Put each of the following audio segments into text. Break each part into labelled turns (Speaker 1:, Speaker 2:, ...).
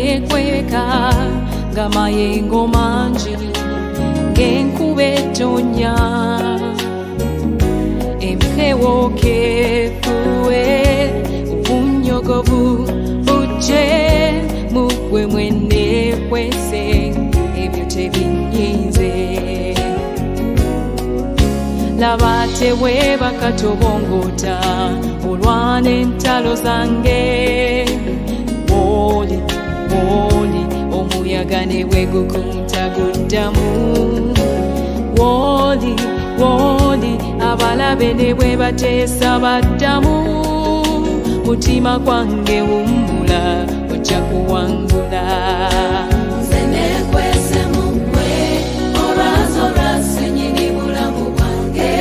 Speaker 1: Nekweka nga mayengo mangi, ng'enkuba etonya, empewo kefuwe, obunyogovu bujje, mu ggwe mweneekwese, ebyo tebinyinze. Laba teweebaka, tobongota, olwana entalo zange. Wooli, wooli, omuyaga ne bwe gukunta guddamu. Wooli, wooli, abalabe ne bwe bateesa baddamu. Mutima gwange wummula, ojja kuwangula.
Speaker 2: Nze nekwese mu ggwe, olwazi olwasi nnyini bulamu bwange.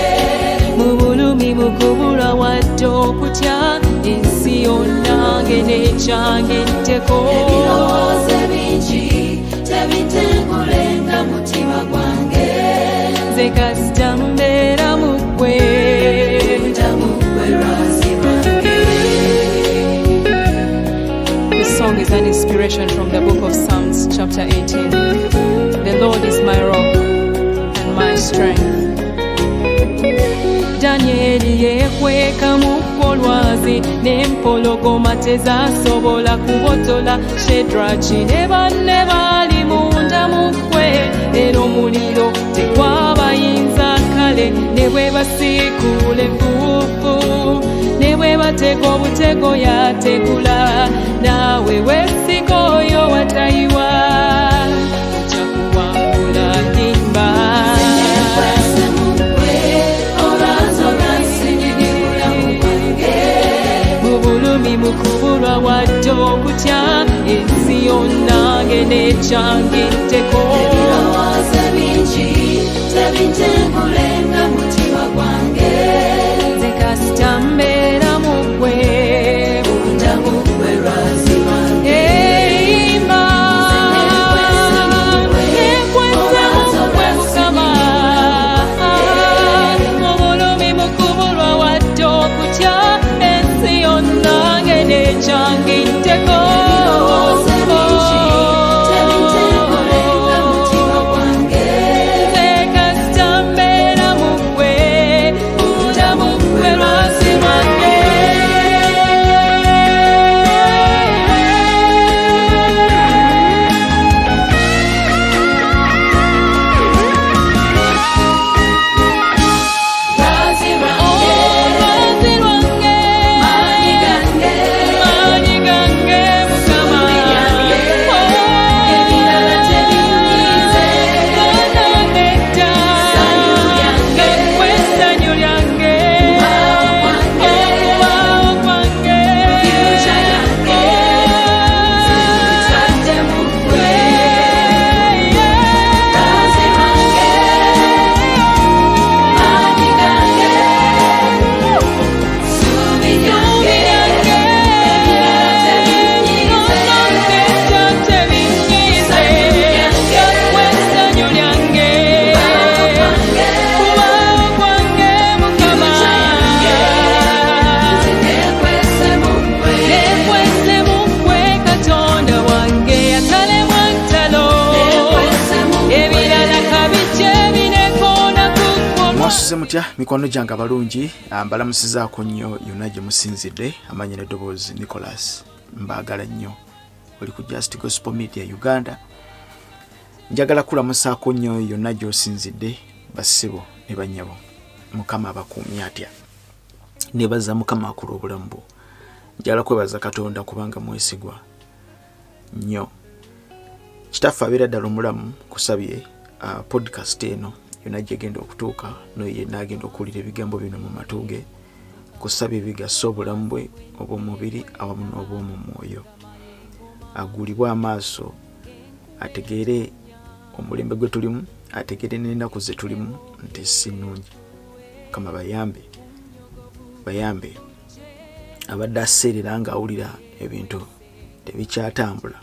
Speaker 1: Mu bulumi, mu kubulwa wadde okutya, ensi yonna ng'enekyange nteko.
Speaker 2: Ebirowoozo ebingi tebitengulenga mutima gwange.
Speaker 1: Nze kasita mbeera mu ggwe.
Speaker 2: Munda mu ggwe lwazi lwange.
Speaker 1: This song is an inspiration from the book of Psalms, chapter 18. The Lord is my rock and my strength. Danyeri yeekweka mu lwazi, n'empologoma tezasobola kubotola. Shedraki ne banne baali munda mu ggwe, era omuliro tegwabayinza. Kale ne bwe basiikuula enfuufu, ne bwe batega obutego, yategula. Naawe weesiga oyo watayiwa, ojja kuwangula. Yimba.
Speaker 2: Nekwese mu ggwe, olwazi olwasi nnyini bulamu bwange.
Speaker 1: Mu bulumi, mu kubulwa wadde okutya, ensi yonna ng'enekyange nteko.
Speaker 2: Ebirowoozo ebingi tebitengulenga mutima gwange.
Speaker 1: Nze kasita mbeera mu ggwe.
Speaker 2: Munda mu ggwe lwazi lwange.
Speaker 1: Eyimba.
Speaker 2: Nekwese mu ggwe,
Speaker 1: Nekwese mu ggwe, Mukama. Mu bulumi, mu kubulwa wadde okutya, ensi yonna ng'enekyange nteko.
Speaker 2: Ebirowoozo ebingi tebitengulenga mutima gwange.
Speaker 1: Nze kasita mbeera mu ggwe, munda mu ggwe lwazi lwange.
Speaker 2: Lwazi lwange,
Speaker 1: Olwazi lwange,
Speaker 2: maanyi gange,
Speaker 1: maanyi gange, Mukama.
Speaker 2: Ssuubi lyange, ebirala tebinyiize.
Speaker 1: Nedda.
Speaker 2: Ssanyu lyange,
Speaker 1: Gwe ssanyu lyange,
Speaker 2: kubaawo kwange,
Speaker 1: okubaawo kwange,
Speaker 2: future yange, ntadde mu ggwe. Lwazi lwange, maanyi gange, ssuubi lyange, ebirala tebinyiize.
Speaker 1: Nedda, tebinyiize.
Speaker 2: Ssanyu lyange,
Speaker 1: Gwe ssanyu lyange,
Speaker 2: kubaawo kwange,
Speaker 1: kubaawo kwange, Mukama.
Speaker 2: future yange, nze nekwese mu ggwe.
Speaker 1: Nekwese mu ggwe, Katonda wange atalemwa ntalo.
Speaker 2: Nekwese mu ggwe.
Speaker 1: Ebirala kabijje binekoona ku ggwe.
Speaker 3: Mwasuze mutya, mikwano gyange abalungi? Mbalamusizaako nnyo yonna gye musinzidde. Amannya n'eddoboozi Nicholas, mbaagala nnyo. Oli ku Just Gospel Media Uganda. Njagala kulamusaako nnyo yonna gy'osinzidde, bassebo ne bannyabo. Mukama abakuumye atya? Nebaza Mukama akula obulamu bwo. Njagala kwebaza Katonda kubanga mwesigwa nnyo. Kitaffe abeera ddala omulamu, kusabye podcast eno yonna gyegenda okutuuka, noyo yenna agenda okuwulira ebigambo bino mu matu ge, kusabye bigasa obulamu bwe obw'omubiri awamu n'obw'omu mwoyo, agulibwe amaaso ategeere omulembe gwe tulimu, ategeere n'ennaku ze tulimu nti si nnungi. Mukama bayambe, bayambe abadde aseerera ng'awulira ebintu tebikyatambula,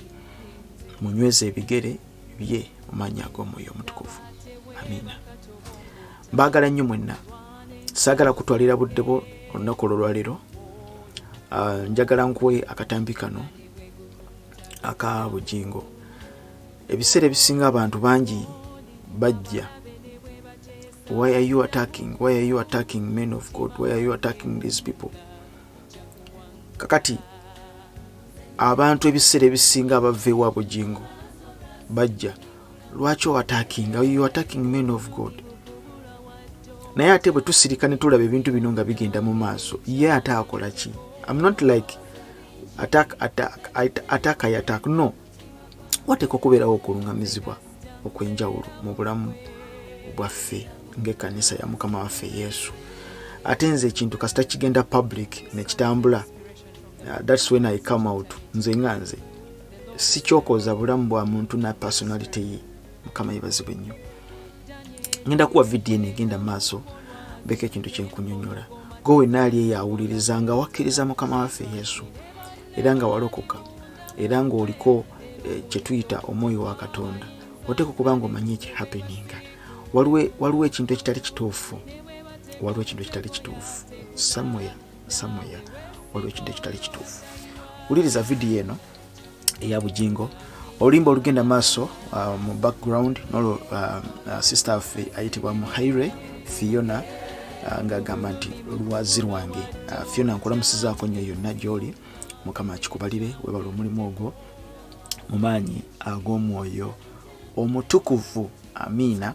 Speaker 3: munyweze ebigere bye mu maanyi ag'Omwoyo Omutukuvu. Amiina. Mbaagala nnyo mwenna. Saagala kutwalira budde bwo olunaku olwolwaleero. Njagala nkuwe akatambi kano. Aka Bugingo. Ebiseera ebisinga abantu bangi bajja, why are you attacking, why are you attacking men of God, why are you attacking these people? Kakati abantu ebiseera ebisinga abava ewa Bugingo bajja, lwaki oattacking, you attacking men of God? Naye ate bwe tusirika ne tulaba ebintu bino nga bigenda mu maaso, ye ate akola ki? I'm not like attack, attack, attack, I attack, no. Wateeka okubeerawo okulungamizibwa okw'enjawulo mu bulamu bwaffe ng'ekkanisa ya Mukama waffe Yesu. Ate nze ekintu kasita kigenda public nekitambula, that's when I come out. Nze nga nze sikyokoza bulamu bwa muntu na personality ye. Mukama yebazibwe nnyo. Ngenda kuwa vidiyo eno egenda maaso, beko ekintu kyenkunyonyola. Gwe wenna ali eyo awuliriza nga wakkiriza Mukama waffe Yesu, era nga walokoka, era ng'oliko kyetuyita omwoyo wa Katonda, oteeka okuba nga omanyi ekihappeninga. Waliwo ekintu ekitali kituufu, waliwo ekintu ekitali kituufu somewhere, somewhere waliwo ekintu ekitali kituufu. Wuliriza vidiyo eno eya Bugingo, oluyimba olugenda maaso mu background nolwo sister waffe ayitibwa Muhaire Fiona, ng'agamba nti lwazi lwange. Fiona, nkulamusizaako nnyo yonna gy'oli. Mukama akikubalire, webala omulimu ogwo mu maanyi ag'omwoyo Omutukuvu. Amiina.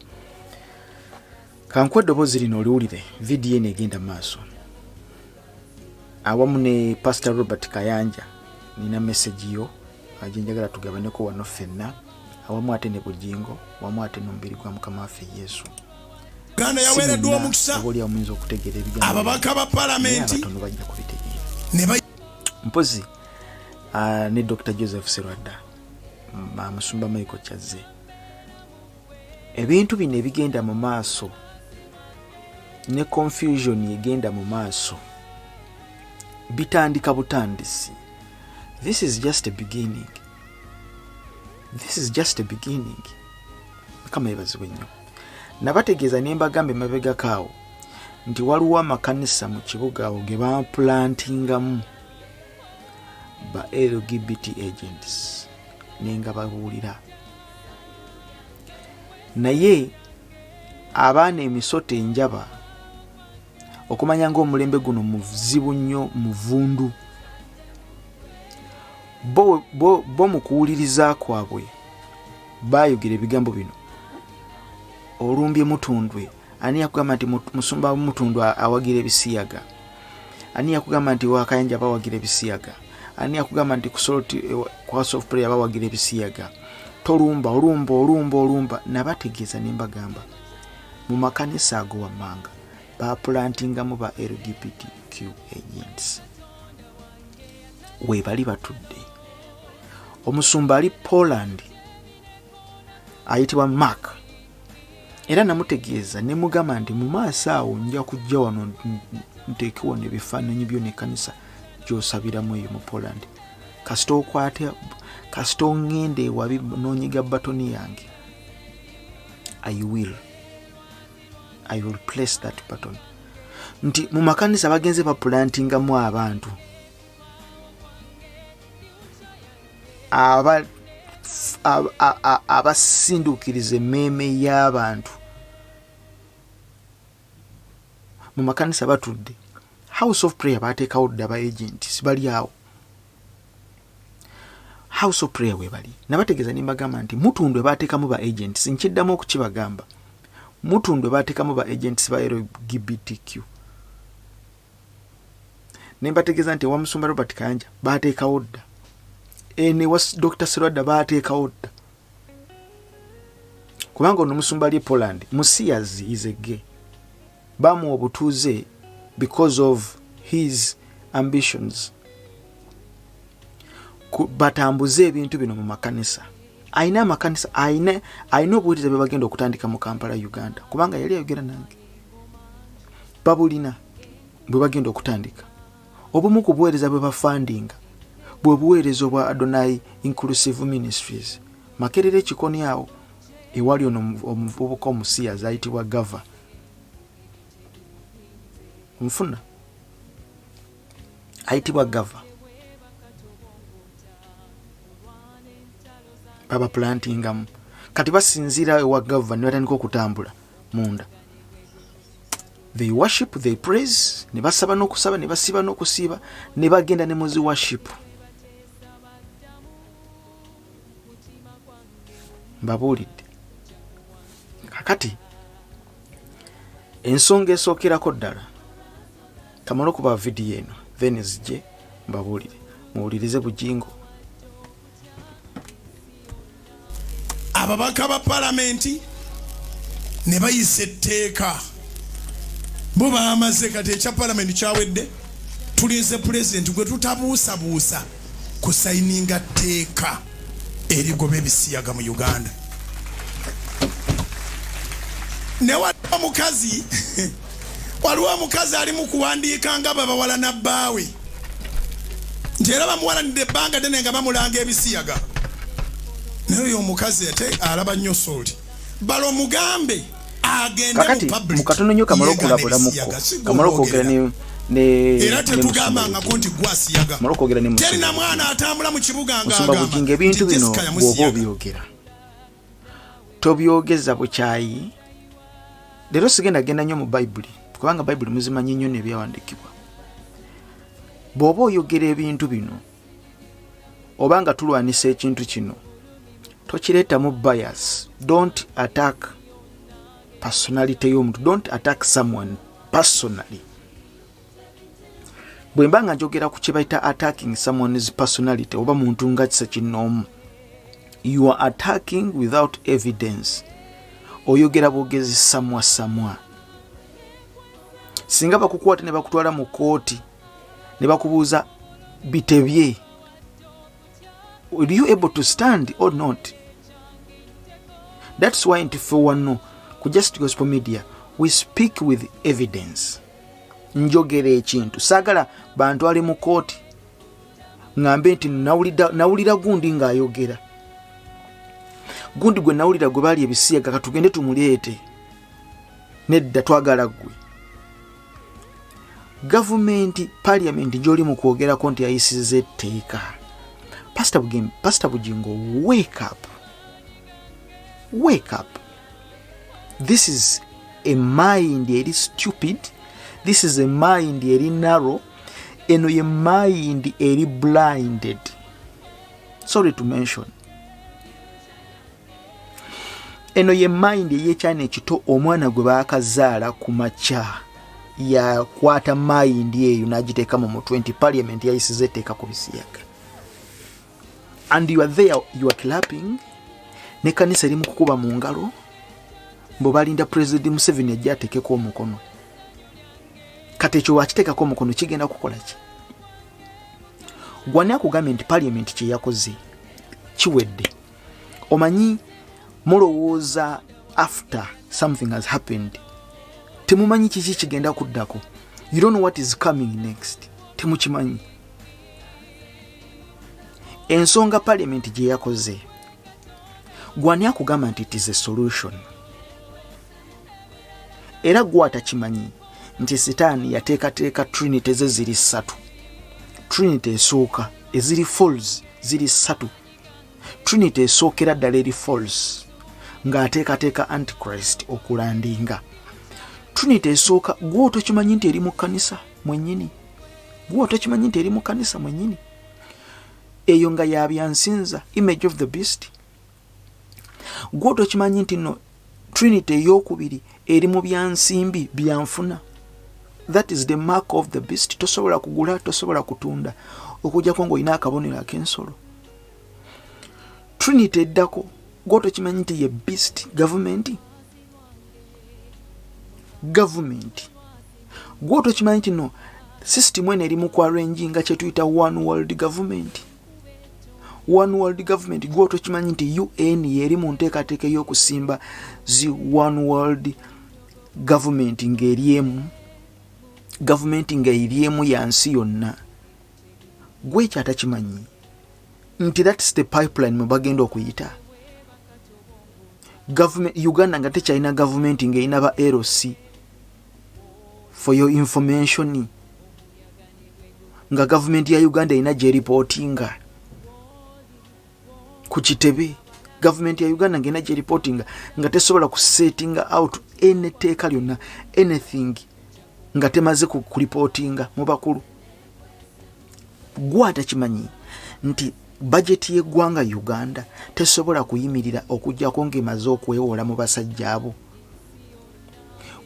Speaker 3: Kankuwa eddoboozi lino oliwulire. Vidiyo eno egenda maaso awamu ne Pastor Robert Kayanja. Nina message yo gyenjagala tugabaneko wano ffenna awamu, ate ne Bugingo wamu, ate n'omubiri gwa Mukama waffe Yesu.
Speaker 4: Uganda yaweereddwa omukisa.
Speaker 3: Oba oliawo muyinza okutegeera ebigambo,
Speaker 4: ababaka ba
Speaker 3: naye
Speaker 4: palamenti
Speaker 3: abatono bajja kubitegeera.
Speaker 4: Ne ba
Speaker 3: Mpozi ne Dr Joseph Serwadda, musumba Michael Kyazze. Ebintu bino ebigenda mu maaso ne confusion egenda mu maaso bitandika butandisi. This is just a beginning, this is just a beginning. Mukama yebazibwe nnyo. Nabategeeza ne mbagamba emabegako awo nti waliwo amakanisa mu kibuga awo ge bamplantingamu ba LGBT agents, nenga babuulira, naye abaana emisota enjaba okumanya ngaomulembe guno muzibu nnyo, muvundu. Bo mu kuwuliriza kwabwe bayogera ebigambo bino: olumbye Mutundwe, ani yakugamba nti musumba Mutundwe awagira ebisiyaga? Ani yakugamba nti wakayanja bawagira ebisiyaga? Ani yakugamba nti ku House of Prayer bawagira ebisiyaga? Tolumba, olumba, olumba, olumba. Nabategeeza ne mbagamba mu makanisa ago wammanga baplantingamu ba LGBTQ agents, webali batudde. Omusumba ali Poland ayitibwa Mark, era namutegeeza ne mugamba nti mu maaso awo nja kujja wano nteeke wano ebifaananyi byo nekkanisa gyosabiramu eyo mu Poland. Kasita okwate, kasita oŋŋenda ewabi n'onyiga button yange, I will place that button nti mu makanisa bagenze baplantingamu abantu abasinduukiriza emmeeme y'abantu mu makanisa batudde. House of Prayer bateekawo dda ba agents, bali awo House of Prayer webali. Nabategeeza ne mbagamba nti Mutundwe bateekamu ba agents. Nkiddamu okukibagamba, Mutundwe bateekamu ba agents ba LGBTQ. Ne mbategeeza nti ewa musumba Robert Kayanja bateekawo dda, eno ewa Dr Serwadda bateekawo dda, kubanga ono omusumba ali e Poland, musiyazi, is a gay, bamuwa obutuuze because of his ambitions. Batambuze ebintu bino mu makanisa. Ayina amakanisa, ayina obuweereza bwe bagenda okutandika mu Kampala, Uganda, kubanga yali ayogera nange, babulina bwe bagenda okutandika. Obumu ku buweereza bwe bafundinga bwe buweereza obwa Adonai Inclusive Ministries, Makerere ekikoni awo ewali ono omuvubuka omusiyazi ayitibwa Gava. Onfuna? Ayitibwa Gava. Babaplantingamu. Kati basinziira ewa gava ne batandika okutambula munda. They worship, they praise, ne basaba n'okusaba, ne basiiba n'okusiiba, ne bagenda ne muzi worship. Mbabuulidde. Kakati ensonga esookerako ddala, kamala okuba vidiyo eno then zijje mbabuulire, muwulirize Bujingo.
Speaker 4: Ababaka ba palamenti ne bayisa etteeka, bo bamaze kati ekya palamenti kyawedde, tulinze pulezidenti gwe tutabuusabuusa kusayininga tteeka erigoba ebisiyaga mu Uganda. Ne waliwo omukazi waliwo omukazi ali mu kuwandiika nga babawala na bbaawe nti era bamuwalanidde ebbanga ddene nga bamulanga ebisiyaga, naye oyo omukazi ate alaba nnyo sooli bala omugambe agende
Speaker 3: kakati
Speaker 4: mu public
Speaker 3: mu katono nnyo kamala
Speaker 4: yeegaana
Speaker 3: okulabulamuko
Speaker 4: ebisiyaga, si gwe
Speaker 3: kamala okwogera
Speaker 4: omwogerera.
Speaker 3: ne
Speaker 4: era
Speaker 3: ne
Speaker 4: tetugambangako nti gwasiyaga
Speaker 3: Kamala okwogera ne
Speaker 4: teri na
Speaker 3: Musumba
Speaker 4: mwana atambula mu kibuga
Speaker 3: Musumba
Speaker 4: ng'agamba
Speaker 3: Bugingo, ebintu
Speaker 4: nti
Speaker 3: bino
Speaker 4: Jessica
Speaker 3: bw'oba
Speaker 4: yamusiyaga.
Speaker 3: obyogera tobyogeza bukyayi. Leero sigenda genda nnyo mu Bayibuli kubanga Bayibuli muzimanyi nnyo n'ebyawandiikibwa. Bw'oba oyogera ebintu bino oba nga tulwanisa ekintu kino, tokireetamu bias. Don't attack personality y'omuntu, don't attack someone personally. Bwe mba nga njogera ku kye bayita attacking someone's personality oba muntu nga kisa kinnoomu, you are attacking without evidence. Oyogera bwogezi samwa samwa. Singa bakukwata ne bakutwala mu kooti ne bakubuuza bitebye, are you able to stand or not? That's why nti ffe wano ku Just Gospel Media we speak with evidence. Njogera ekintu, saagala bantwale mu kooti ŋŋambe nti nawulira gundi ng'ayogera, gundi gwe nawulira gwe baali ebisiyaga, katugende tumuleete. Nedda, twagala ggwe. Gavumenti, parliament gy'oli mu kwogerako nti yayisizza etteeka. Pastor Bugingo, wake up, wake up. This is a mind eri stupid, this is a mind eri narrow, eno ye mind eri blinded. Sorry to mention, eno ye mind ey'ekyana ekito, omwana gwe baakazaala ku makya yakwata mind eyo n'agiteeka mu mutwe nti parliament yayisiza etteeka ku bisiyaga. And you are there, you are clapping, n'ekkanisa eri mu kukuba mu ngalo mbu balinda President Museveni ajja ateekeko omukono. Kati ekyo wakiteekako omukono kigenda kukola ki? Gwani akugambye nti parliament kye yakoze kiwedde? Omanyi mulowooza after something has happened, temumanyi kiki kigenda kuddako. You don't know what is coming next, temukimanyi. Ensonga parliament gye yakoze, gwani akugamba nti it is a solution? Era gwatakimanyi nti Sitaani yateekateeka trinity ze ziri ssatu. Trinity esooka eziri false ziri ssatu. Trinity esookera ddala eri false ng'ateekateeka Antichrist okulandinga. Trinity esooka gwe otokimanyi nti eri mu kkanisa mwennyini, gwe otokimanyi nti eri mu kkanisa mwennyini, eyo nga yabyansinza, image of the beast. Gwe otokimanyi nti no trinity eyokubiri eri mu byansimbi, byanfuna, that is the mark of the beast. Tosobola kugula, tosobola kutunda okujjako ng'olina akabonero ak'ensolo. Trinity eddako gwe otokimanyi nti ye beast gavumenti. Gavumenti gwe otokimanyi nti no system eno eri mu kwarenjinga kyetuyita one world government. One world government gwe otokimanyi nti UN yeri mu nteekateeka ey'okusimba zi one world government ng'eri emu, gavumenti ng'eri emu ya nsi yonna. Gwe ekyatakimanyi nti that's the pipeline mwe bagenda okuyita. Uganda nga tekyalina gavumenti ng'erina ba LC. For your information, nga gavumenti ya Uganda erina gyeripootinga ku kitebe. Gavumenti ya Uganda ng'erina gy'eripootinga nga tesobola kusettinga out any tteeka lyonna, anything, nga temaze kulipootinga mu bakulu. Gwe atakimanyi nti bajeti y'eggwanga Uganda tesobola kuyimirira okuggyako ng'emaze okwewola mu basajja abo.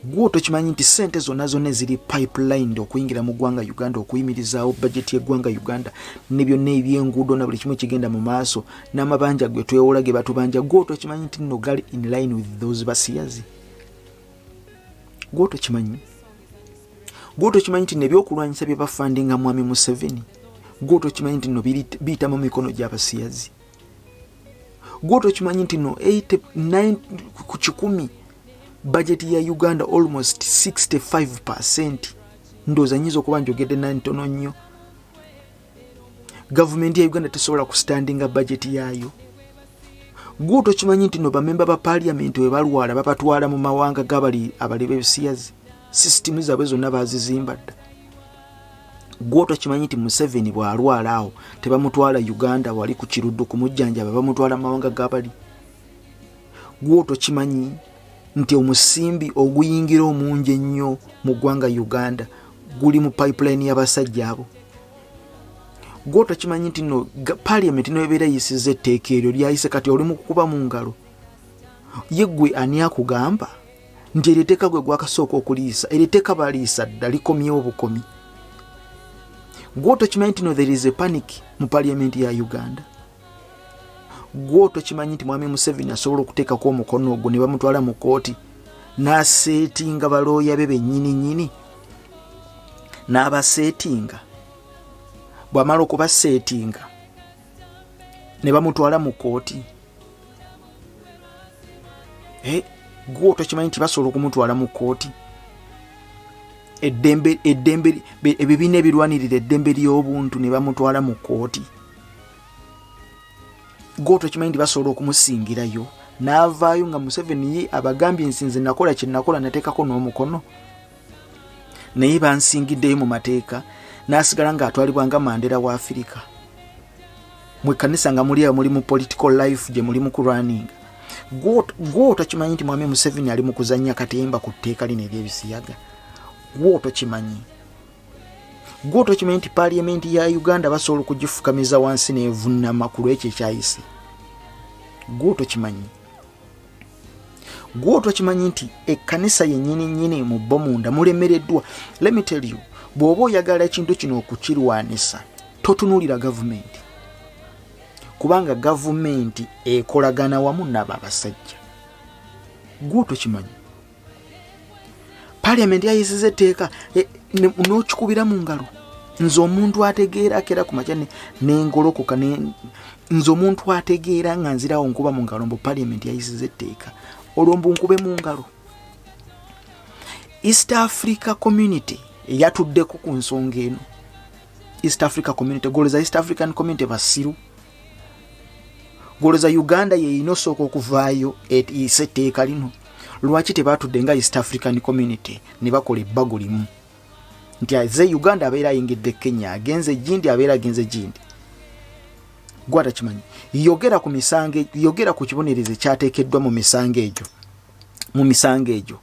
Speaker 3: Gwe otokimanyi nti ssente zonna zonna eziri pipelined okuyingira mu ggwanga Uganda okuyimirizaawo bajeti y'eggwanga Uganda ne byonna ebyenguudo na buli kimu ekigenda mu maaso n'amabanja gwe twewola ge batubanja, gwe otokimanyi nti nno gali in line with those basiyazi. Gwe otokimanyi. Gwe otokimanyi nti nebyokulwanyisa bye bafandinga mwami Museveni, gwe otokimanyi nti nno biyita mu mikono gy'abasiyazi. Gwe otokimanyi nti nno 89 ku kikumi bajeti ya Uganda almost 65%, ndowooza nyinza okuba njogedde nantono nnyo, gavumenti ya Uganda tesobola kustandinga bajeti yaayo. Gwe otokimanyi nti no bamemba ba parliament we balwala babatwala mu mawanga g'abali abali b'ebisiyazi, sisitimu zaabwe zonna bazizimba dda. Gwe otokimanyi nti Museveni bw'alwala awo tebamutwala Uganda wali ku Kiruddu kumujjanjaba, bamutwala mu mawanga g'abali. Gwe otokimanyi nti omusimbi oguyingira omungi ennyo mu ggwanga Uganda guli mu pipeline y'abasajja abo. Gwe otokimanyi nti no parliament nebeera eyisizza etteeka eryo lyayise kati oli mu kukuba mu ngalo. Ye ggwe ani akugamba nti eryo etteeka gwe gwakasooka okuliisa? Eryo etteeka baliisa dda, likomyewo bukomi. Gwe otokimanyi nti no there is a panic mu parliament ya Uganda. Gwe otokimanyi nti mwami Museveni asobola okuteekako omukono ogwo ne bamutwala mu kooti n'aseetinga balooya be bennyini nnyini n'abaseetinga, bw'amala okubaseetinga ne bamutwala mu kooti. Gwe otokimanyi nti basobola okumutwala mu kooti? Eddembe, eddembe, ebibiina ebirwanirira eddembe ly'obuntu ne bamutwala mu kooti. Gwe otokimanyi nti basobola okumusingirayo n'avaayo nga Museveni ye abagambye nsi nze nakola kye nakola nateekako n'omukono, naye bansingiddeyo mu mateeka, n'asigala ng'atwalibwa nga Mandela wa Afirika. Mwe kanisa nga muli awo muli mu political life gye muli mu kulwaninga. Gwe otokimanyi nti mwami Museveni ali mu kuzannya katemba ku tteeka lino ery'ebisiyaga. Gwe otokimanyi. Gwe otokimanyi nti parliament ya Uganda basobola okugifukamiza wansi n'evunnama ku lw'ekyo ekyayise. Gwe otokimanyi. Gwe otokimanyi nti ekkanisa yennyini nnyini mu bo munda mulemereddwa. Let me tell you, bw'oba oyagala ekintu kino okukirwanisa totunuulira gavumenti, kubanga gavumenti ekolagana wamu nabo abasajja. Gwe otokimanyi. Parliament yayisiza etteeka n'okikubira mu ngalo. Nze omuntu ategeera akera ku makya nengolokoka, nze omuntu ategeera nga nzirawo nkuba mu ngalo mbu parliament yayisiza etteeka, olwo mbu nkube mu ngalo. East Africa Community yatuddeko ku nsonga eno. East Africa Community, goleza East African Community basiru. Goleza Uganda yeyina osooka okuvaayo eyise etteeka lino. Lwaki tebatudde nga East African Community ne bakola ebbago limu nti aze Uganda abeera ayingidde Kenya, agenze gindi abeera agenze gindi. Gwe atakimanyi, yogera ku misango, yogera ku kibonerezo ekyateekeddwa mu misango egyo. Mu misango egyo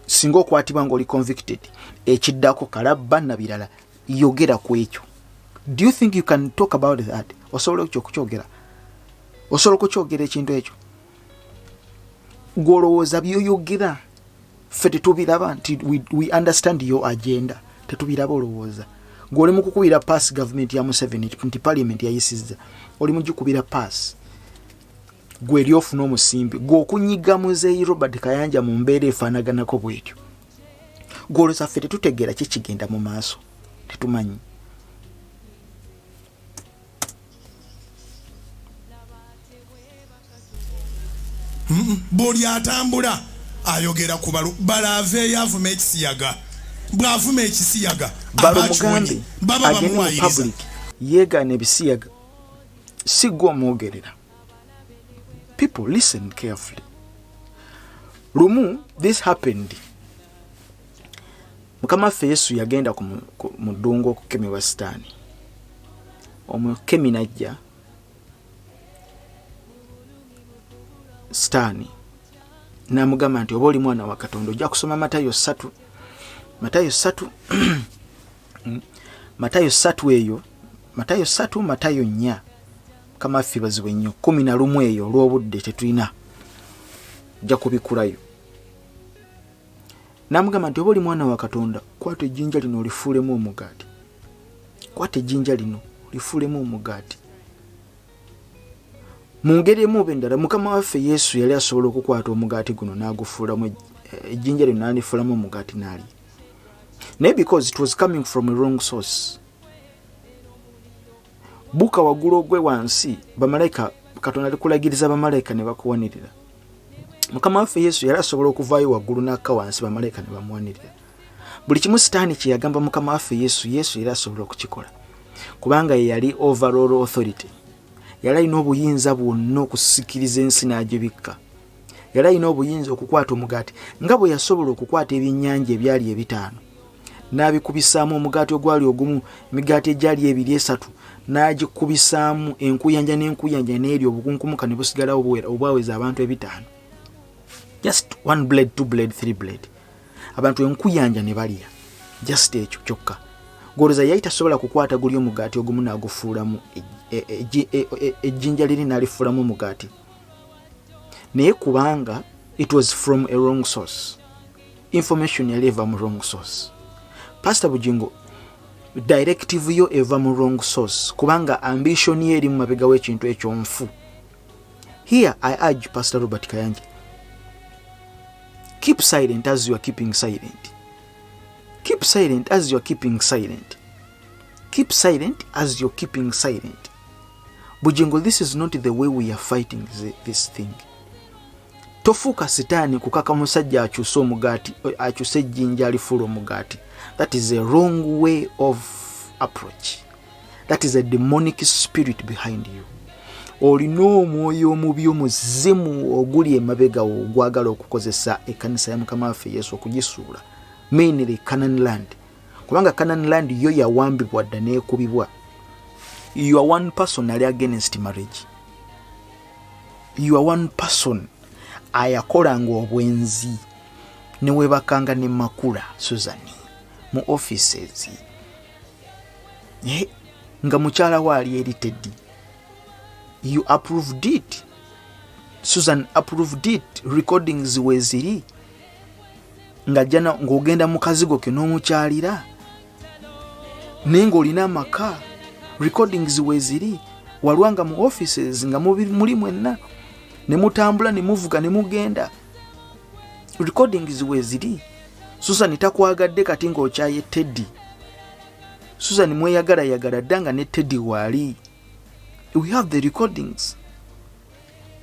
Speaker 3: singa okwatibwa ng'oli convicted, ekiddako kalabba na birala, yogera ku ekyo. Do you think you can talk about that? Osobola ekyo okukyogera? Osobola okukyogera ekintu ekyo? Gw'olowooza byoyogera ffe tetubiraba nti we understand your agenda, tetubiraba. Olowooza gw'oli mu kukubira pass gavumenti ya Museveni nti parliament yayisizza, oli mugikubira pass gwe eri ofuna omusimbi gwe okunyiga muzeeyi Robert Kayanja mu mbeera efaanaganako bwetyo. Gw'olowooza ffe tetutegeera ki kigenda mu maaso, tetumanyi.
Speaker 4: Buli atambula ayogera ku balu balaaveeyo avuma ekisiyaga, bw'avuma ekisiyaga
Speaker 3: balo mugambe
Speaker 4: baba
Speaker 3: agende mu
Speaker 4: bamuwayiriza.
Speaker 3: public yeegaana ebisiyaga, si gwe omwogerera. People, listen carefully. Lumu this happened, Mukama waffe Yesu yagenda mu ddungu okukemebwa Sitaani. Omukemi najja. Sitaani n'amugamba nti oba oli mwana wa Katonda, ojja kusoma Matayo 3, Matayo 3, Matayo 3 eyo, Matayo 3, Matayo 4. Mukama waffe bazibwe nnyo. 11 eyo olw'obudde tetulina, ojja kubikulayo. N'amugamba nti oba oli mwana wa Katonda, kwata ejjinja lino olifuulemu omugaati, kwata ejjinja lino olifuulemu omugaati. Mu ngeri emu oba endala, Mukama waffe Yesu yali asobola okukwata omugaati guno n'agufuulamu ejjinja lino n'alifuulamu omugaati n'alya, naye because it was coming from a wrong source. Buka waggulu ogwe wansi, bamalayika, Katonda alikulagiriza bamalayika ne bakuwanirira. Mukama waffe Yesu yali asobola okuvaayo waggulu n'akka wansi, bamalayika ne bamuwanirira. Buli kimu Sitaani kye yagamba Mukama waffe Yesu, Yesu yali asobola okukikola, kubanga ye yali overall authority. Yali alina obuyinza bwonna okusikiriza ensi n'agibikka. Yali alina obuyinza okukwata omugaati nga bwe yasobola okukwata ebyennyanja ebyali 5 n'abikubisaamu omugaati ogwali ogumu, emigaati egyali 2 3 n'agikubisaamu enkuyanja n'enkuyanja n'eri obukunkumuka ne busigalawo obwaweza abantu 5. Just 1 blade, 2 blade, 3 blade, abantu enkuyanja ne balya, just ekyo kyokka. Goloza yali tasobola kukwata guli omugaati ogumu n'agufuulamu ejjinja liri n'alifuulamu omugaati, naye kubanga it was from a wrong source, information yali eva mu wrong source. Pastor Bujingo, directive yo eva mu wrong source, kubanga ambition ye eri mu mabega w'ekintu ekyo nfu. Here I urge Pastor Robert Kayanja, keep silent as you are keeping silent. Keep silent as you are keeping silent. Keep silent as you're keeping silent. Bujingo, this is not the way we are fighting this thing. Tofuuka sitaani kukaka musajja akyuse omugaati, akyuse ejjinja alifuula omugaati. That is a wrong way of approach. That is a demonic spirit behind you. Olina omwoyo omubi, omuzimu oguli emabega wo ogwagala okukozesa ekkanisa ya Mukama waffe Yesu okugisuula, mainly Canaan Land, kubanga Canaan Land yo yawambibwa dda n'ekubibwa. You are one person ali against marriage. You are one person ayakolanga obwenzi newebakanga ne Makula Susan mu offices, nga mukyala we ali eri Teddy. You approved it, Susan approved it, recordings weziri ng'ajja ng'ogenda mu kazigo ke n'omukyalira naye ng'olina amaka. Recordings weziri, walwanga mu offices nga muli mwenna ne mutambula ne muvuga ne mugenda. Recordings weziri. Susan takwagadde kati ng'okyaye Teddy. Susan mweyagalayagala dda nga ne Teddy waali. We have the recordings.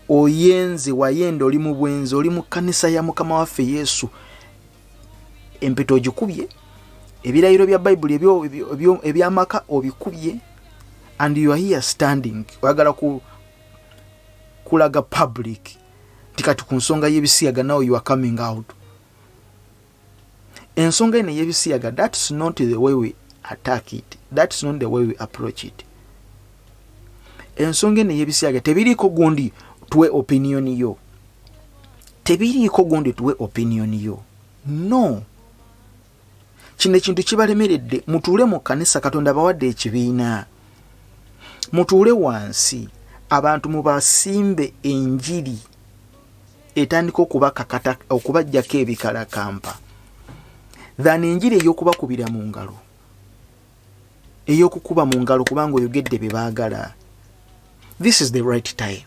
Speaker 3: Oyenze, wayenda, oli mu bwenzi, oli mu kkanisa ya Mukama waffe Yesu. Empeta ogikubye, ebirayiro bya Bayibuli ebyamaka obikubye, and you are here standing oyagala kulaga public nti kati ku nsonga y'ebisiyaga now you are coming out. Ensonga eno ey'ebisiyaga, that's not the way we attack it, that's not the way we approach it. Ensonga eno ey'ebisiyaga tebiriiko gundi tuwe opinion yo, tebiriiko gundi tuwe opinion yo. No, kino ekintu kibalemeredde. Mutuule mu kkanisa, Katonda bawadde ekibiina, mutuule wansi, abantu mubasimbe enjiri etandika okubakakata okubajjako ebikalakampa than enjiri ey'okubakubira mu ngalo, ey'okukuba mu ngalo kubanga oyogedde bye baagala. This is the right time.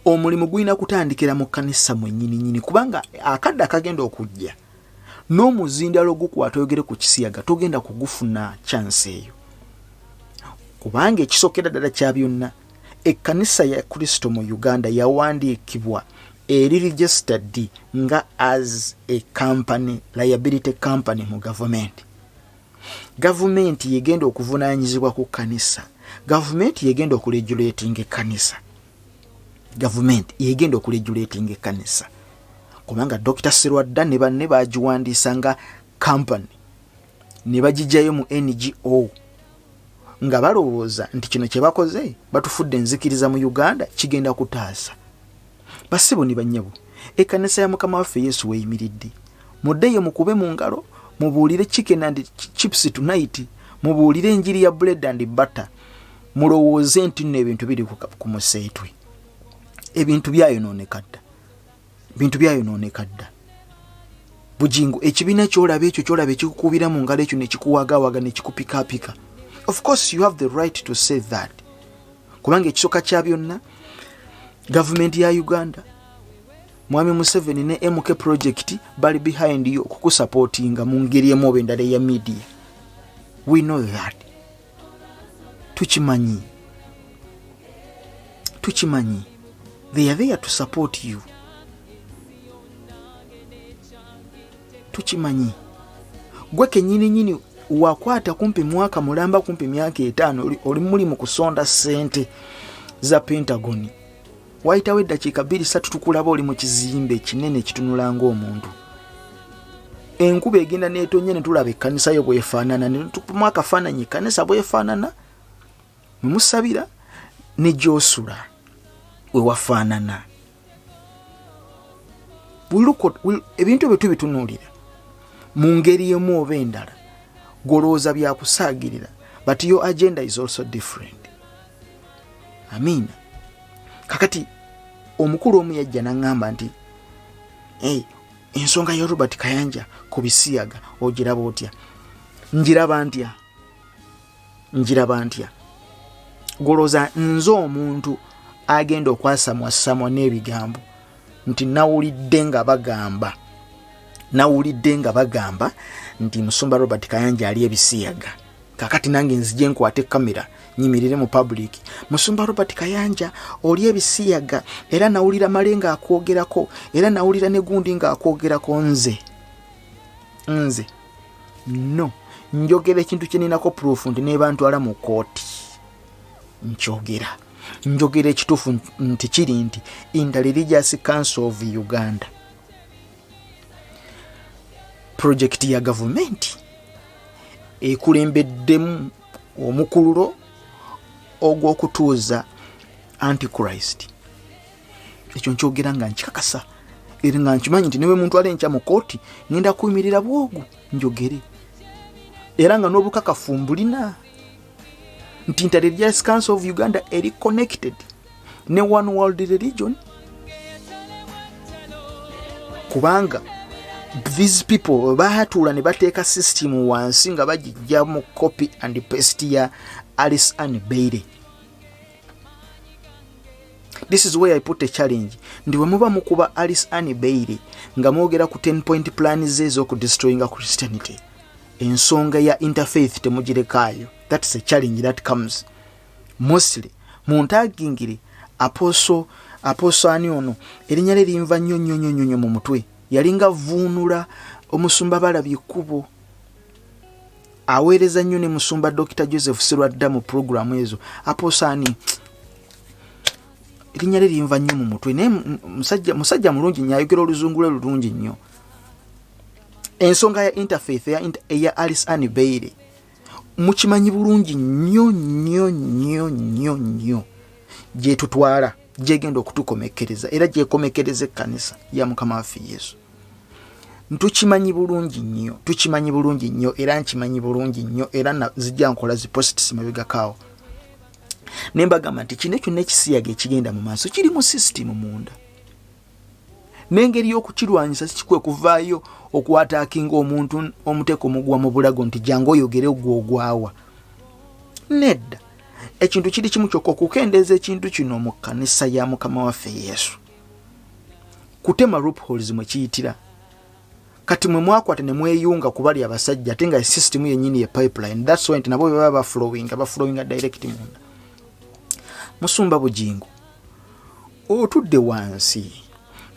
Speaker 3: Omulimu gulina kutandikira mu kkanisa mwennyininyini, kubanga akadde akagenda okujja n'omuzindalo ogukwata oyogere ku kisiyaga togenda kugufuna chance eyo, kubanga ekisookera ddala kya byonna, ekkanisa ya Kristo mu Uganda yawandiikibwa, eri registered nga as a company, liability company mu gavumenti. Gavumenti yegenda okuvunaanyizibwa ku kkanisa, gavumenti yegenda okuregulatinga ekkanisa, gavumenti yegenda okuregulatinga ekkanisa, kubanga Dr Serwadda ne banne bagiwandiisa nga company ne bagijjayo mu NGO nga balowooza nti kino kye bakoze, batufudde enzikiriza mu Uganda, kigenda kutaasa. Bassebo ne bannyabo, ekkanisa ya Mukama waffe Yesu weeyimiridde. Muddeyo mukube mu ngalo, mubuulire chicken and chips tonight, mubuulire enjiri ya bread and butter, mulowooze nti nno ebintu biri ku museetwe. Ebintu byayonooneka dda, ebintu byayonooneka dda. Bugingo, ekibiina kyolaba ekyo kyolaba ekikukubira mu ngalo ekyo nekikuwagawaga nekikupikaapika, of course you have the right to say that, kubanga ekisooka kya byonna gavumenti ya Uganda, Mwami Museveni ne MK project bali behind you okukusupportinga mu ngeri emu oba endala eya media. We know that, tukimanyi, tukimanyi. They are there to support you, tukimanyi. Gwe kenyini nyini wakwata kumpi mwaka mulamba, kumpi myaka 5 oli muli mu kusonda ssente za Pentagon. Wayitawo eddakiika 2-3 tukulaba oli mu kizimbe ekinene ekitunula ng'omuntu. Enkuba egenda n'etonnya ne tulaba ekkanisa yo bw'efaanana, ne tukumu akafaananyi ekkanisa bw'efaanana, mwe musabira ne gy'osula we wafaanana. Ebintu ebyo tubitunuulira mu ngeri emu oba endala, golowooza byakusaagirira, but your agenda is also different. Amiina. Kakati omukulu omu yajja n'aŋŋamba nti hey, ensonga ya Robert Kayanja ku bisiyaga ogiraba otya? Njiraba ntya? Njiraba ntya? Golowooza nze omuntu agenda okwasamwasamwa n'ebigambo nti nawulidde nga bagamba, nawulidde nga bagamba nti musumba Robert Kayanja ali ebisiyaga. Kakati nange nzije nkwate kamera nyimirire mu public, musumba Robert Kayanja oli ebisiyaga, era nawulira Male ng'akwogerako, era nawulira ne gundi ng'akwogerako. Nze nze no njogera ekintu kye ninako proof nti nebantwala mu kooti nkyogera. Njogera ekituufu nti kiri nti Interreligious Council of Uganda project ya gavumenti ekulembeddemu omukululo ogw'okutuuza Antichrist. Ekyo nkyogera nga nkikakasa era nga nkimanyi nti newe muntu ali enkya mu kooti ngenda kuyimirira bwogu njogere, era nga n'obukakafu mbulina nti Interreligious Council of Uganda eri connected ne One World Religion, kubanga these people baatuula ne bateeka system wansi nga bagijja mu copy and paste ya Alice Ann Bailey. This is where I put a challenge nti bwe muba mukuba Alice Ann Bailey nga mwogera ku 10 point plan ze ez'okudestroyinga Christianity, ensonga ya interfaith temugirekaayo. That's a challenge that comes mostly muntagingire apostle ani ono erinnya lye linva nnyo nnyo nnyo nnyo mu mutwe, yalinga vuunula omusumba Balabye Ekkubo, aweereza nnyo ne musumba Dr. Joseph Sirwadda mu programu ezo. Apostle ani erinnya lye linva nnyo mu mutwe, naye musajja mulungi nnyo, ayogera oluzungu lwe lulungi nnyo. Ensonga ya interfaith eya Alice Ann Bailey mukimanyi bulungi nnyo nnyo nnyo nnyo nnyo gyetutwala, gyegenda okutukomekereza era gyekomekereza ekkanisa ya Mukama waffe Yesu. Tukimanyi bulungi nnyo, tukimanyi bulungi nnyo, era nkimanyi bulungi nnyo, era zijja nkola zi posts mabegakaawo ne mbagamba nti kino kyonna ekisiyaga ekigenda mu maaso kiri mu system munda, n'engeri y'okukirwanyisa sikikwe kuvaayo okwataakinga omuntu omuteeko omugwa mu bulago nti jangu oyogere ogwogwawa. Nedda, ekintu kiri kimu kyokka, okukendeeza ekintu kino mu kkanisa ya Mukama waffe Yesu, kutema loopholes mwe kiyitira. Kati mwe mwakwata ne mweyunga ku bali abasajja, ate nga system yennyini ye pipeline. That's why nti nabo bwe baba baflowinga direct munda. Musumba Bugingo otudde wansi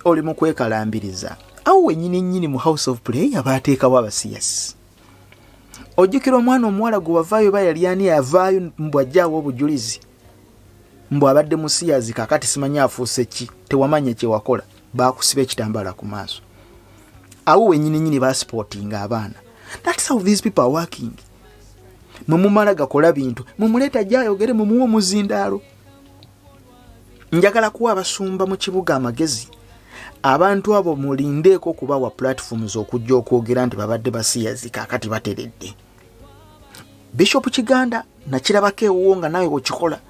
Speaker 3: oli mu kwekalambiriza awo wennyini nnyini mu House of Prayer baateekawo abasiyasi. Ojjukira omwana omuwala gwe wavaayo ba yali ani yavaayo mbw ajjaawo obujulizi mbw abadde musiyazi, kakati simanyi afuuse ki, tewamanya kyewakola, baakusiba ekitambaala ku maaso. Awo wennyini nnyini basipootinga abaana. That's how these people are working. Mwe mumala gakola bintu, mumuleeta gyayogere, mumuwe omuzindaalo. Njagala kuwa abasumba mu kibuga amagezi. Abantu abo mulindeeko okubawa platforms okujja okwogera nti babadde basiyazi, kaakati bateredde. Bishop Kiganda nakirabako ewuwo nga naawe okikola,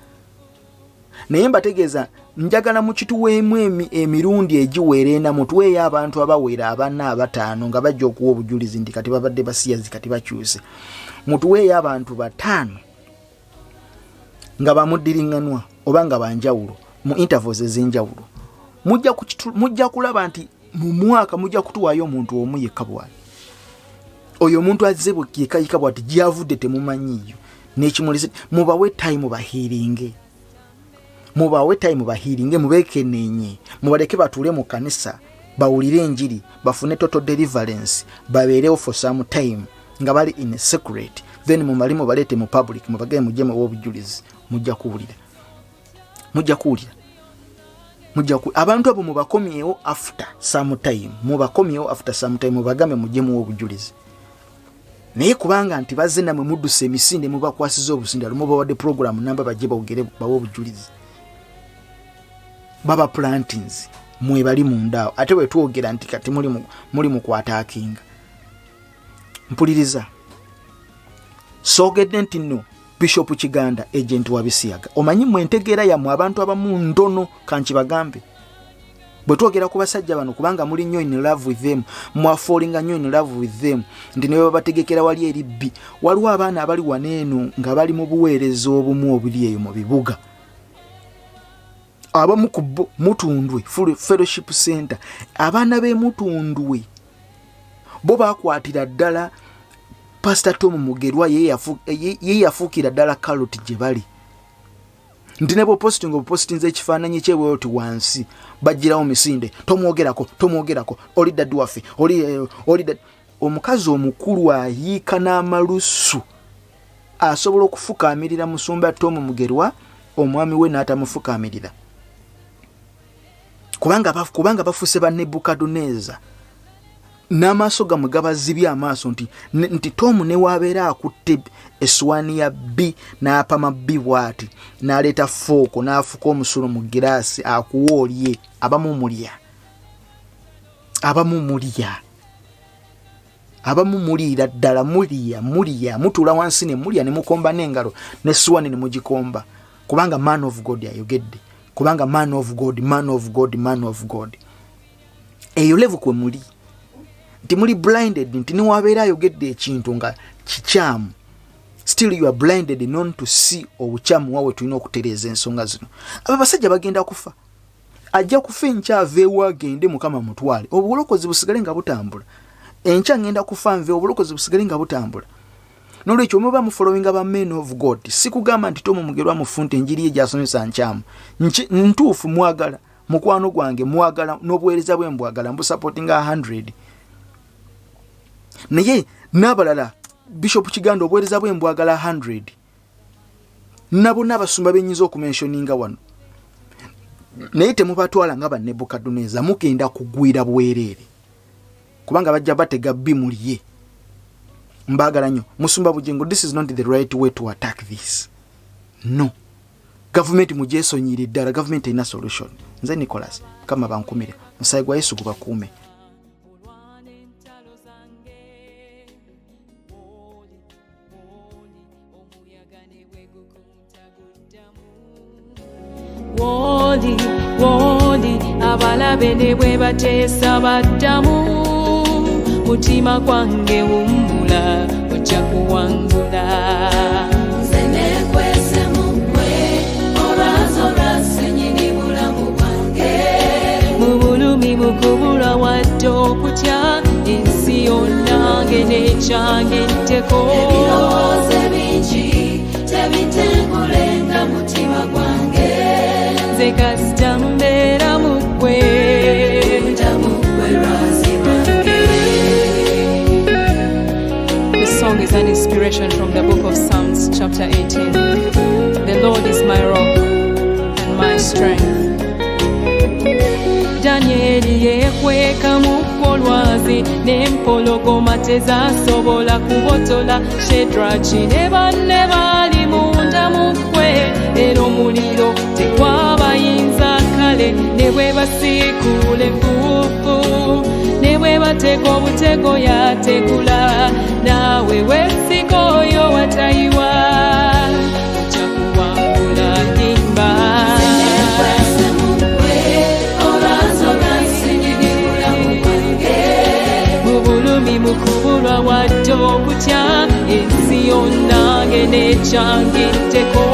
Speaker 3: naye mbategeeza njagala mukituweemu emirundi egiwera ena, mutuweeyo abantu abawera abana abataano nga bajja okuwa obujulizi nti kati babadde basiyazi, kati bakyuse. Mutuweeyo abantu bataano nga bamuddiriŋŋanwa oba nga banjawulo mu intervals ez'enjawulo. Mujja kulaba nti mu mwaka mujja kutuwaayo omuntu omu yekka bwali. Oyo omuntu azze yekka bwati gyavudde temumanyiiyo n'ekimulese. Mubawe time bahiiringe, mubawe time bahiiringe, mubeekeneenye, mubaleke batuule mu kanisa bawulire enjiri, bafune total deliverance, babeerewo for some time nga bali in secret, then mumale mubaleete mu public, mubagee mujje muwe obujulizi. Mujja kuwulira, mujja kuwulira, mujja ku abantu abo mubakomyewo after some time, mubakomyewo after some time, mubagambe mujje muwe obujulizi. Naye kubanga nti bazze namwe muddusa emisinde, mubakwasiza obusindalo, mubawadde program namba bajje bawogere bawe obujulizi, baba plantings mwebali mundaawo. Ate bwe twogera nti kati muli mu kwattackinga, mpuliriza, soogedde nti nno Bishop Kiganda agent wa bisiyaga. Omanyi mwe entegeera yammwe abantu abamu ntono. Kankibagambe, bwe twogera ku basajja bano, kubanga muli nnyo in love with them, mwafallinga nnyo in love with them, nti ne babategekera wali eri bbi. Waliwo abaana abali wano eno nga bali mu buweereza obumu obuli eyo mu bibuga, abamu ku bo Mutundwe Full Fellowship Center. Abaana b'e Mutundwe bo bakwatira ddala Pastor Tom Mugerwa, ye yafuukira ddala cult gye bali, nti ne bwopositinga obupositinza ekifaananyi kyebwe oti wansi bagirawo misinde, tomwogerako, tomwogerako, oli daddy waffe, oli omukazi omukulu ayiika n'amalusu asobola okufukaamirira musumba Tom Mugerwa, omwami we n'atamufukaamirira, kubanga bafuuse ba Nebukaduneza n'amaaso gammwe gabazibye amaaso nti Tomu ne wabeera akutte essuwaani ya bbi n'apama bbi bw'ati n'aleeta fork n'afuka omusulo mu giraasi akuwa olye, abamu mulya, abamu mulya, abamu muliira ddala, mulya, mulya, mutuula wansi ne mulya ne mukomba n'engalo n'essuwaani ne mugikomba, kubanga man of God ayogedde, kubanga man of God, man of God, man of God. Eyo level kwe muli nti muli blinded, nti niwabeera ayogedde ekintu nga kikyamu, still you are blinded not to see obukyamu wawe. Tulina okutereeza ensonga zino. Abo basajja bagenda kufa, ajja kufa enkya aveewo agende, Mukama mutwale, obulokozi busigale nga butambula. Enkya ngenda kufa nve, obulokozi busigale nga butambula. Nolwekyo muba mufollowinga ba men of God, sikugamba nti Tomu Mugerwa mufu, nti enjiri ye gyasomesa nkyamu. Ntuufu, mwagala mukwano gwange, mwagala n'obuweereza bwe mbwagala, mbusupportinga 100, naye n'abalala, Bishop Kiganda obuweereza bwe mbwagala 100, nabonna abasumba benyinza okumentioninga wano, naye temubatwala nga Banebukaduneza. Mugenda kugwira bwereere kubanga bajja batega bbi mulye. Mbaagala nnyo. Musumba Bujengo, this is not the right way to attack this. No, gavumenti mugyesonyiire ddala, gavumenti erina solution. Nze Nicholas, Mukama bankumire, musayi gwa Yesu gubakuume.
Speaker 1: Olwana entalo zange, oli oli omuyaga ne bwe gukunta guddamu, woli woli abalabe ne bwe bateesa baddamu, mutima gwange wummula, ojja kuwangula.
Speaker 2: Nze nekwese mu ggwe, olwazo lwa nnyini bulamu bwange.
Speaker 1: Mu bulumi, mu kubulwa wadde okutya, ensi yonna nge n'ekyange nteko.
Speaker 2: Ebirowoozo ebingi tebitengulenga mutima gwange.
Speaker 1: Nze kasita mbeera mu ggwe.
Speaker 2: Nda mu ggwe lwazi lwange.
Speaker 1: This song is an inspiration from the book of Psalms, chapter 18. The Lord is my rock and my strength. Danyeri yeekweka mu lwazi n'empologoma tezasobola kubotola. Shedraki ne banne baali munda mu ggwe era omuliro tegwabayinza. Ne bwe basiikuula enfuufu, ne bwe bateeka obutego yategula, naawe weesiga oyo watayiwa, ojja kuwangula nyimba.
Speaker 2: Nekwese mu ggwe, olwansonga nsinyigira bulamu bwange.
Speaker 1: Mu bulumi, mu kubulwa, wadde okutya, ensi yonna ngeneekyangiddeko.